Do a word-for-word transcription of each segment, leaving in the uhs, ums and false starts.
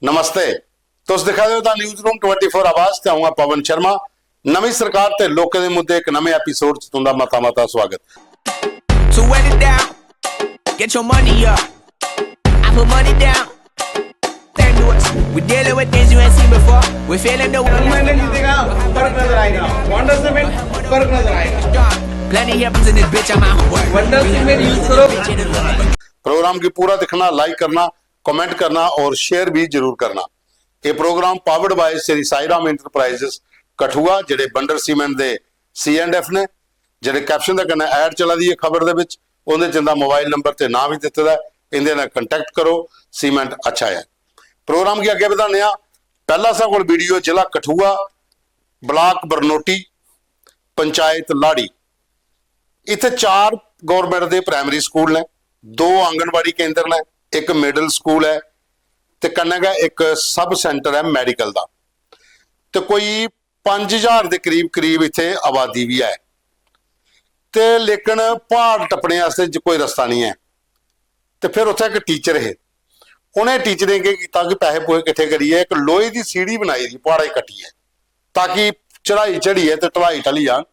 नमस्ते, तुस दिक्खा दे ओ दा न्यूज़ रूम ट्वेंटी फ़ोर आवाज ते अ'ऊं आं पवन शर्मा। नमीं सरकार ते लोकें दे मुद्दे इक नमें एपिसोड च तुं'दा मता मता स्वागत। So wet it down, get your money up. I put money down. Thank you. We dealing with things you ain't seen before. We feeling the मैंने जीतेगा, फर्क नजर आएगा। वंडर सीमेंट, फर्क नजर आएगा। Plenty happens in this bitch, I'm out of work. Wonder cement use करो। Programme गी पूरा दिक्खना, लाइक करना, कमेंट करना और शेयर भी जरूर करना। ये programme powered by Shri Sai Ram enterprises Kathua, जेह्ड़े बंडर सीमेंट दे सी एंड एफ ने, जेह्ड़े कैप्शन दे कन्नै ऐड चला दी है खबर दे बिच, उं'दे च इं'दा मोबाइल नंबर ते नांऽ बी दित्ते दा ऐ। इं'दे नै कंटैक्ट करो। सीमेंट अच्छा ऐ। प्रोग्राम गी अग्गें बधाने आं। पैह्ला साढ़े कोल वीडियो जिला कठुआ, ब्लाक बरनोटी, पंचायत लाड़ी। इत्थै चार गौरमेंट दे प्राइमरी स्कूल न, दो आंगनबाड़ी केंद्र न, इक मिडल स्कूल ऐ ते कन्नै गै इक सब सेंटर ऐ मैडिकल दा। ते कोई पंज ज्हार दे करीब करीब इत्थै आबादी बी ऐ। ते लेकिन प्हाड़ टप्पने आस्तै ज- कोई रस्ता निं ऐ। ते फिर उत्थै इक टीचर हे, उ'नें टीचरें केह् कीता कि पैसे पूसे किट्ठे करियै इक लोहे दी सीढ़ी बनाई दी प्हाड़े कट्टियै, ताकि चढ़ाई चढ़ियै ते ढलाई ढली जान।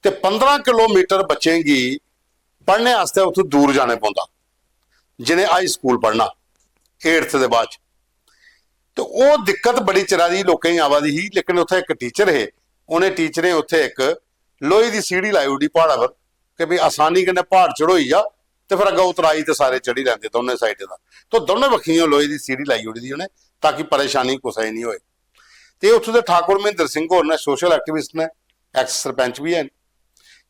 ते पंदरां किलोमीटर बच्चें गी पढ़ने आस्तै उत्थूं दूर जाने पौंदा, जि'नें हाई स्कूल पढ़ना एट्थ दे बाद च। ते ओह् दिक्कत बड़ी चिरा दी लोकें गी आवा दी ही, लेकिन उत्थै इक टीचर हे, उ'नें टीचरें उत्थै इक लोहे दी सीढ़ी लाई ओड़ी प्हाड़ा पर कि भी आसानी कन्नै प्हाड़ चढ़ोई जा ते फिर अग्गें उतराई ते सारे चढ़ी लैंदे दौनें साइडें दा। तो दौनें बक्खियों लोहे दी सीढ़ी लाई ओड़ी दी उ'नें, ताकि परेशानी कुसै गी निं होए। ते उत्थूं दे ठाकुर महेंद्र सिंह होर न, सोशल एक्टिविस्ट न, एक्स सरपंच बी हैन।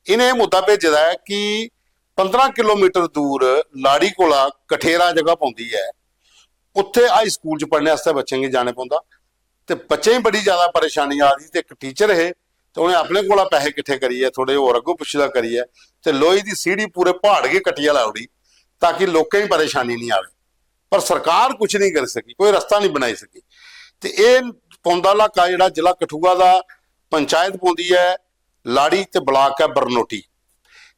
इ'नें एह् मुद्दा भेजे दा ऐ कि पंदरां किलोमीटर दूर लाड़ी कोला कठेरा जगह पौंदी ऐ, उत्थै हाई स्कूल च पढ़ने आस्तै बच्चें गी जाने पौंदा। ते बच्चें गी बड़ी ज्यादा परेशानी आ दी। ते इक टीचर हे, ते उ'नें अपने कोला पैसे किट्ठे करियै, थोह्ड़े होर अग्गों पिच्छे दा करियै, ते लोहे दी सीढ़ी पूरे प्हाड़ गै कट्टियै लाई ओड़ी, ताकि लोकें गी परेशानी निं आवे। पर सरकार कुछ नहीं करी सकी, कोई रस्ता नहीं बनाई सकी। ते एह् पौंदा इलाका जेह्ड़ा जिला कठुआ दा, पंचायत पौंदी ऐ लाड़ी ते ब्लाक ऐ बरनोटी।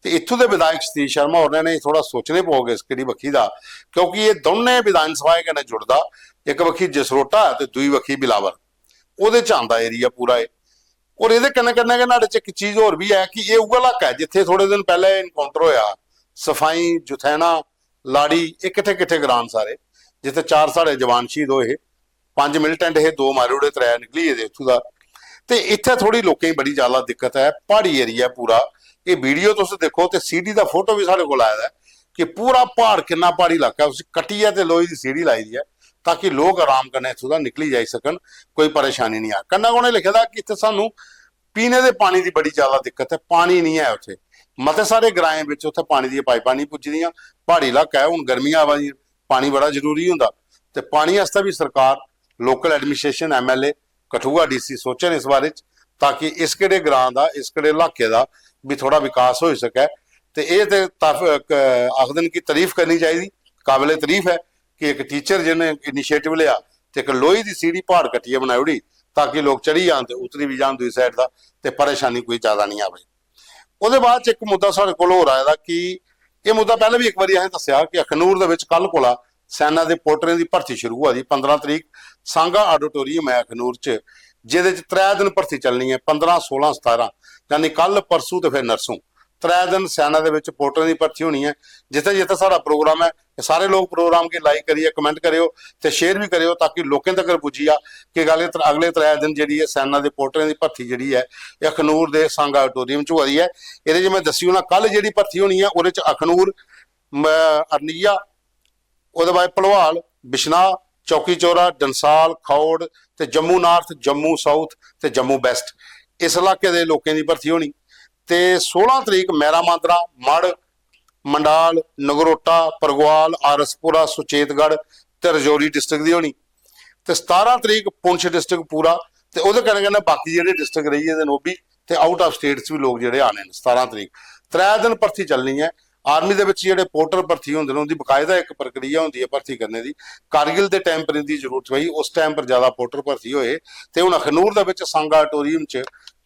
ते इत्थूं दे विधायक सतीश शर्मा होरें ने थोह्ड़ा सोचने पौग इस केह्ड़ी बक्खी दा, क्योंकि एह् दौनें विधान सभाएं कन्नै जुड़दा। इक बक्खी जसरोटा ते दूई बक्खी बिलावर, ओह्दे च आंदा एरिया पूरा एह्। और एह्दे कन्नै कन्नै गै न्हाड़े च इक चीज होर बी ऐ कि एह् उ'ऐ इलाका ऐ जित्थै थोह्ड़े दिन पैह्लें एनकाउंटर होआ, सफाई, जुथैना, लाड़ी, एह् किट्ठे किट्ठे ग्रां न सारे, जित्थै चार साढ़े जवान शहीद होए हे, पंज मिलिटेंट हे, दो मारी ओड़े, त्रै निकली गेदे उत्थूं दा। ते इत्थै थोह्ड़ी लोकें गी बड़ी ज्यादा दिक्कत ऐ, प्हाड़ी एरिया ऐ पूरा। एह् वीडियो तुस दिक्खो ते सीढ़ी दा फोटो बी साढ़े कोल आए दा ऐ कि पूरा प्हाड़ किन्ना प्हाड़ी इलाका ऐ, उसी कट्टियै ते लोहे दी सीढ़ी लाई दी ऐ, ताकि लोक आराम कन्नै इत्थूं दा निकली जाई सकन, कोई परेशानी निं आ। कन्नै उ'नें लिखे दा कि इत्थै सानूं पीने दे पानी दी बड़ी ज्यादा दिक्कत ऐ, पानी निं ऐ उत्थै। मते सारे ग्राएं बिच उत्थै पानी दियां पाइपां निं पुज्जी दियां। प्हाड़ी इलाका ऐ, हून गर्मियां आवा दियां, पानी बड़ा जरूरी होंदा। ते पानी आस्तै बी सरकार, local administration, MLA, Kathua DC सोचन इस बारे च, ताकि इस केह्ड़े ग्रां दा, इस केह्ड़े इलाके दा बी थोह्ड़ा विकास होई सकै। ते एह् ते ताफ- क- आखदे न कि तारीफ करनी चाहिदी, काबिले तारीफ ऐ कि इक टीचर जि'नें इनिशिएटिव लेआ ते इक लोहे दी सीढ़ी प्हाड़ कट्टियै बनाई ओड़ी, ताकि लोक चढ़ी जान ते उतरी बी जान दूई साइड दा, ते परेशानी कोई ज्यादा निं आवे। ओह्दे बाद च इक मुद्दा साढ़े कोल होर आए दा कि एह् मुद्दा पैह्लें बी इक बारी असें दस्सेआ कि अखनूर दे बिच कल कोला सैना दे पोर्टरें दी भर्थी शुरू होआ दी। पंदरां तरीक सांगा आडिटोरियम ऐ अखनूर च, जेह्दे च त्रै दिन भर्थी चलनी ऐ, पंदरां, सोलां, सतारां, यानी कल, परसू ते फिर नरसू। त्रै दिन सैना दे बिच पोर्टरें दी भर्थी होनी ऐ। जित्थै जित्थै साढ़ा प्रोग्राम ऐ, ते सारे लोक प्रोग्राम गी लाइक करियै, कमेंट करेओ ते शेयर बी करेओ, ताकि लोकें तगर पुज्जी जा कि गल्ल एह् अगले त्रै दिन जेह्ड़ी ऐ सैना दे पोर्टरें दी भर्थी जेह्ड़ी ऐ, एह् अखनूर दे सांगा आडिटोरियम च होआ दी ऐ। एह्दे च में दस्सी ओड़ना, कल जेह्ड़ी भर्थी होनी ऐ, ओह्दे च अखनूर, म-, अरनिया, ओह्दे बाद भलवाल, बिश्नाह, चौकी चौरा, डंसाल, खौड़ ते जम्मू नार्थ, जम्मू साउथ ते जम्मू वैस्ट, इस इलाके दे लोकें दी भर्थी होनी। ते सोलां तरीक मैरा मांदरा, मढ़, मंडाल, नगरोटा, परगवाल, आरएसपुरा, सुचेतगढ़ ते रजौरी डिस्ट्रिक्ट दी होनी। ते सतारां तरीक पुंछ डिस्ट्रिक्ट पूरा, ते ओह्दे कन्नै कन्नै बाकी जेह्ड़े डिस्ट्रिक्ट रेही गेदे न ओह् बी, ते आउट ऑफ स्टेट्स बी लोक जेह्ड़े आने न। सतारां तरीक त्रै दिन भर्थी चलनी ऐ। आर्मी दे बिच जेह्ड़े पोर्टर भर्थी होंदे न, उं'दी बकायदा इक प्रक्रिया होंदी ऐ भर्थी करने दी। कारगिल दे टाइम पर इं'दी जरूरत पेई, उस टाइम पर ज्यादा पोर्टर भर्थी होए। ते हून अखनूर दे बिच सांगा आडिटोरियम च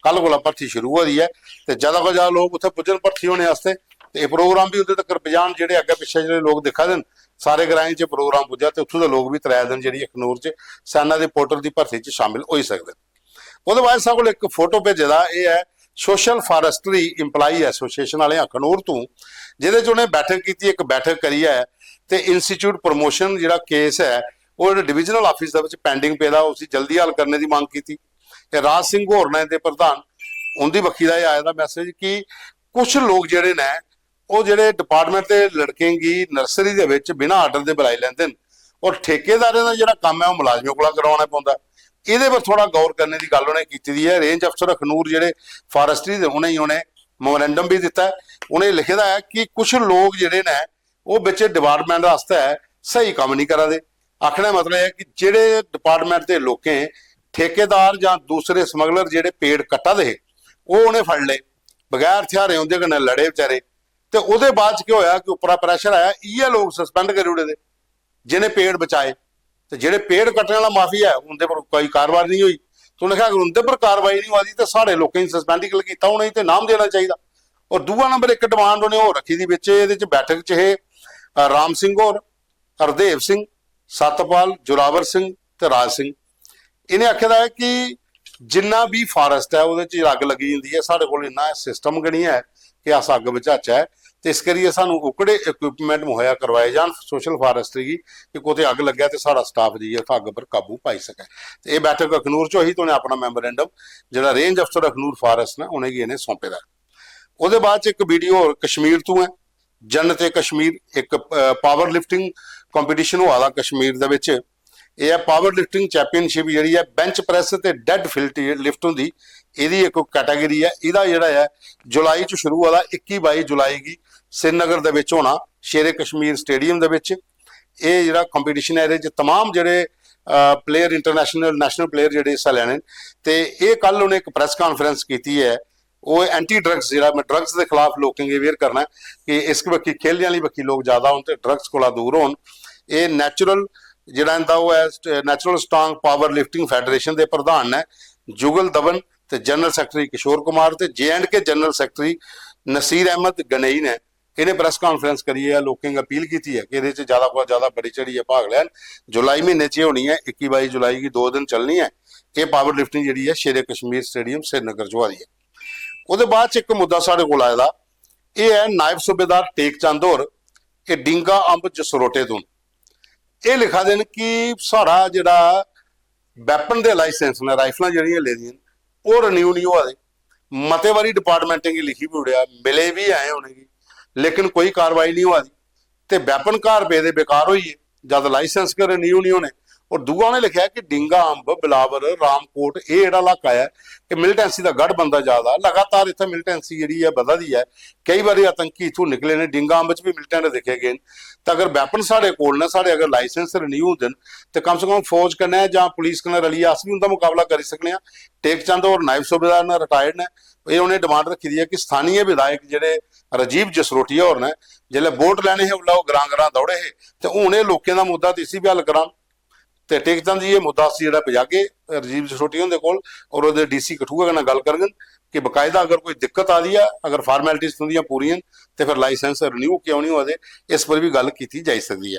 कल कोला भर्थी शुरू होआ दी ऐ, ते ज्यादा कोला ज्यादा लोक उत्थै पुज्जन भर्थी होने आस्तै, ते एह् प्रोग्राम बी उं'दे तगर पजान, जेह्ड़े अग्गें पिच्छें जेह्ड़े लोक दिक्खा दे न, सारे ग्राएं च प्रोग्राम पुज्जा ते उत्थूं दे लोक बी त्रै दिन जेह्ड़ी अखनूर च सैना दे पोर्टर दी भर्थी च शामिल होई सकदे न। ओह्दे बाद साढ़े कोल इक फोटो भेजे दा, एह् ऐ सोशल फारेस्ट्री एम्प्लाई एसोसिएशन आह्ले अखनूर तों, जेह्दे च उ'नें बैठक कीती। इक बैठक करियै ते इंस्टीट्यूट प्रमोशन जेह्ड़ा केस ऐ, ओह् जेह्ड़ा डिवीजनल आफिस दे बिच पैंडिंग पेदा, उसी जल्दी हल करने दी मंग कीती। ते राज सिंह होर ने इंदे प्रधान, उंदी बक्खी दा एह् आए दा मैसेज कि कुछ लोक जेह्ड़े न, ओह् जेह्ड़े डिपार्टमेंट दे लड़कें गी नर्सरी दे बिच बिना आर्डर दे बुलाई लैंदे न, और ठेकेदारें दा जेह्ड़ा कम्म ऐ, ओह् मुलाजमें कोला करवाना पौंदा। एह्दे पर थोह्ड़ा गौर करने दी गल्ल उ'नें कीती दी ऐ। रेंज अफसर अखनूर जेह्ड़े फारेस्ट्री दे, उ'नेंगी उ'नें मोमेंडम बी दित्ता ऐ। उ'नें लिखे दा ऐ कि कुछ लोक जेह्ड़े न, ओह् बिच डिपार्टमेंट आस्तै स्हेई कम्म निं करा दे। आखने दा मतलब ऐ कि जेह्ड़े डिपार्टमेंट दे लोकें ठेकेदार जां दूसरे स्मगलर जेह्ड़े पेड़ कट्टा दे हे, ओह् उ'नें फड़ ले, बगैर हथ्यारें उं'दे कन्नै लड़े बेचारे। ते ओह्दे बाद च केह् होआ कि उप्परा प्रेशर आया, इ'यै लोक सस्पेंड करी ओड़े दे जि'नें पेड़ बचाए। ते जेह्ड़े पेड़ कट्टने आह्ला माफिया ऐ, उं'दे पर कोई कार्रवाई निं होई। ते उ'नें आखेआ, अगर उं'दे पर कार्रवाई निं होआ दी ते साढ़े लोकें गी सस्पेंड की कीता, उ'नेंगी ते इनाम देना चाहिदा। और दूआ नंबर इक डिमांड उ'नें होर रक्खी दी बिच, एह्दे च बैठक च हे, अ, राम सिंह होर, हरदेव सिंह, सतपाल, जोरावर सिंह ते राज सिंह। इ'नें आखे दा ऐ कि जिन्ना बी फारेस्ट ऐ, ओह्दे च अग्ग लग्गी जंदी ऐ, साढ़े कोल इन्ना सिस्टम गै निं ऐ कि अस अग्ग बुझाचै। ते इस करियै सानूं ओह्कड़े इक्विपमेंट मुहैया करवाए जान सोशल फारेस्ट्री गी, कि कुतै अग्ग लग्गै ते साढ़ा स्टाफ जाइयै उत्थै अग्ग पर काबू पाई सकै। ते एह् बैठक अखनूर च होई, ते उ'नें अपना मैमोरेंडम जेह्ड़ा रेंज अफसर अखनूर फारेस्ट न, उ'नेंगी इ'नें सौंपे दा ऐ। ओह्दे बाद च इक वीडियो होर कश्मीर तों ऐ, जन्नत ए कश्मीर, इक, अ, पावर लिफ्टिंग कंपटीशन होआ दा कश्मीर दे बिच। एह् ऐ पावर लिफ्टिंग चैंपियनशिप जेह्ड़ी ऐ, बेंच प्रेस ते डेड फिल्ट लिफ्ट होंदी, एह्दी इक कैटेगरी ऐ। एह्दा जेह्ड़ा ऐ, जुलाई च शुरू होआ दा, इक्की बाई जुलाई गी श्रीनगर दे बिच होना, शेरे कश्मीर स्टेडियम दे बिच। एह् जेह्ड़ा कंपटीशन ऐ, एह्दे च तमाम जेह्ड़े, अ, प्लेयर, इंटरनेशनल, नेशनल प्लेयर जेह्ड़े हिस्सा लैने न। ते एह् कल उ'नें इक प्रेस कॉन्फ्रेंस कीती ऐ, ओह् एंटी ड्रग्स, जेह्ड़ा ड्रग्स दे खिलाफ लोकें गी अवेयर करना ऐ कि इस बक्खी खेलने आह्ली बक्खी लोक ज्यादा होन ते ड्रग्स कोला दूर होन। एह् नेचुरल जेह्ड़ा इंदा ओह् ऐ, natural strong power lifting federation दे प्रधान न जुगल दबन ते जनरल सैक्रेटरी किशोर कुमार ते J and K general secretary Nasir Ahmad Ganai ने। इ'नें प्रेस कॉन्फ्रेंस करियै लोकें गी अपील कीती ऐ कि एह्दे च ज्यादा कोला ज्यादा बड़ी चढ़ियै भाग लैन। जुलाई म्हीने च एह् होनी ऐ, इक्की बाई जुलाई गी दो दिन चलनी ऐ। एह् पावर लिफ्टिंग जेह्ड़ी ऐ, शेरे कश्मीर स्टेडियम श्रीनगर च होआ दी ऐ। ओह्दे बाद च इक मुद्दा साढ़े कोल आए दा, एह् ऐ नायब सूबेदार टेक चंद होर, एह् डींगा अम्ब जसरोटे तों न। एह् लिखा दे न कि साढ़ा जेह्ड़ा वैपन दे लाइसेंस न, राइफलां जेह्ड़ियां लेदियां न, ओह् रिन्यू निं होआ दे। मते बारी डिपार्टमेंटें गी लिखी बी ओड़ेआ, मिले बी आए उ'नेंगी, लेकिन कोई कार्रवाई निं होआ दी। ते वैपन घर पेदे बेकार होई गे, जद लाइसेंस गै रिन्यू निं होने। और दूआ उ'नें लिखेआ कि डींगा अम्ब, बिलावर, रामकोट, एह् जेह्ड़ा इलाका ऐ, एह् मिलिटेंसी दा गढ़ बनदा जा दा। लगातार इत्थै मिलिटेंसी जेह्ड़ी ऐ, बधा दी ऐ। केई बारी आतंकी इत्थूं निकले न, डींगा अम्ब च बी मिलिटेंट दिक्खे गे न। ते अगर वैपन साढ़े कोल न, साढ़े अगर लाइसेंस रिन्यू होंदे न, ते कम से कम फौज कन्नै जां पुलिस कन्नै रलियै अस बी उं'दा मकाबला करी सकने आं। टेक चंद होर नायब सूबेदार न, रिटायर्ड न। एह् उ'नें डिमांड रक्खी दी ऐ कि स्थानीय विधायक जेह्ड़े राजीव जसरोटिया होर न, जिसलै वोट लैने हे, उसलै ओह् ग्रां ग्रां दौड़े हे, ते हून एह् लोकें दा मुद्दा, ते इसी बी हल करान। ते टेक चंद जी, एह् मुद्दा अस जेह्ड़ा पजागे राजीव जसरोटिया हुंदे कोल, और ओह्दे डीसी कठुआ कन्नै गल्ल करङन कि बकायदा अगर कोई दिक्कत आ दी ऐ, अगर फार्मेलिटीज तुं'दियां पूरियां न, ते फिर लाइसेंस रिन्यू क्यों निं होआ दे, इस पर बी गल्ल कीती जाई सकदी ऐ।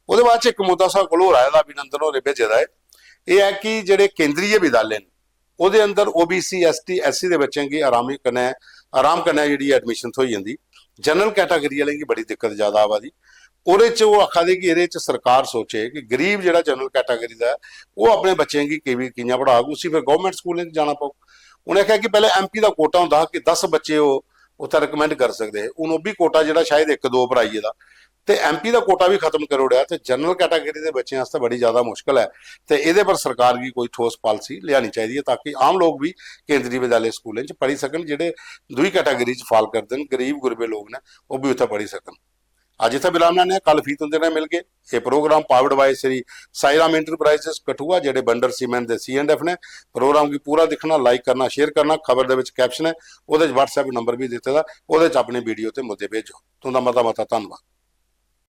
ओह्दे बाद च इक मुद्दा साढ़े कोल होर आए दा, अभिनंदन होरें भेजे दा ऐ, एह् ऐ कि जेह्ड़े केंद्रीय विद्यालय न, ओह्दे अंदर ओबीसी, एसटी, एससी दे बच्चें गी आराम कन्नै, आराम कन्नै जेह्ड़ी एडमिशन थ्होई जंदी। जनरल कैटेगरी आह्लें गी बड़ी दिक्कत ज्यादा आवा दी। ओह्दे च ओह् आखा दे कि एह्दे च सरकार सोचे कि गरीब जेह्ड़ा जनरल कैटेगरी दा ऐ, ओह् अपने बच्चें गी किवी-, कि'यां पढ़ाग, उसी फिर गौरमेंट स्कूलें च जाना पौग। उ'नें आखेआ कि पैह्लें एमपी दा कोटा होंदा हा कि दस बच्चे ओह् उत्थै रिकमेंड करी सकदे हे, हून ओह् बी कोटा जेह्ड़ा शायद इक दो पर आई गेदा। ते एमपी दा कोटा बी खत्म करी ओड़ेआ, ते जनरल कैटेगरी दे बच्चें आस्तै बड़ी ज्यादा मुश्कल ऐ। ते एह्दे पर सरकार गी कोई ठोस पालिसी लेआनी चाहिदी ऐ, ताकि आम लोक बी केंद्री विद्यालय स्कूलें च पढ़ी सकन। जेह्ड़े दूई कैटेगरी च फाल करदे न, गरीब गुरबे लोक न, ओह् बी उत्थै पढ़ी सकन। अज्ज इत्थै विराम लैने आं, कल फ्ही तुं'दे नै मिलगे। एह् programme powered by Shri Sai Ram enterprises Kathua, जेह्ड़े बंडर सीमेंट दे सी एंड एफ ने। प्रोग्राम गी पूरा दिक्खना, लाइक करना, शेयर करना। खबर दे बिच कैप्शन ऐ, ओह्दे च WhatsApp नंबर बी दित्ते दा, ओह्दे च अपने वीडियो ते मुद्दे भेजो। तुं'दा मता मता धन्नवाद।